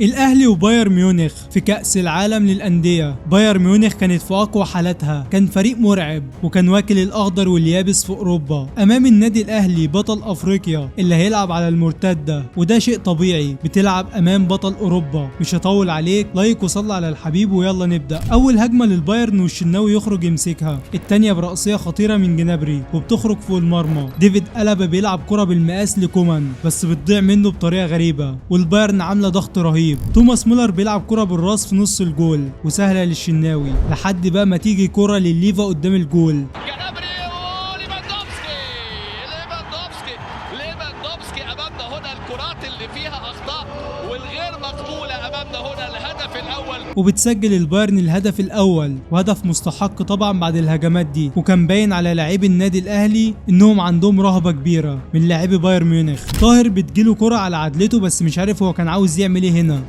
الاهلي وبايرن ميونخ في كأس العالم للأندية. بايرن ميونخ كانت في اقوى حالاتها، كان فريق مرعب وكان واكل الاخضر واليابس في اوروبا امام النادي الاهلي بطل افريقيا اللي هيلعب على المرتدة، وده شيء طبيعي، بتلعب امام بطل اوروبا. مش هطول عليك، like وصلي على الحبيب ويلا نبدأ. اول هجمة للبايرن والشناوي يخرج يمسكها، التانية برأسية خطيرة من جنابري وبتخرج فوق المرمى. ديفيد ألابا بيلعب كرة بالمقاس لكومان بس بتضيع منه بطريقة غريبة، والبايرن عاملة ضغط رهيب. توماس مولر بيلعب كرة بالراس في نص الجول وسهلة للشناوي، لحد بقى ما تيجي كرة لليفا قدام الجول. جنابري وليفاندوفسكي، ليفاندوفسكي، ليفاندوفسكي امامنا هنا. الكرات اللي فيها اخطاء والغير مقبولة امامنا هنا، الهدف الاول. وبتسجل البايرن الهدف الاول، وهدف مستحق طبعا بعد الهجمات دي. وكان باين على لاعبي النادي الاهلي انهم عندهم رهبة كبيرة من لاعبي بايرن ميونخ. طاهر بتجيله كرة على عدلته بس مش عارف هو كان عاوز يعمل ايه هنا.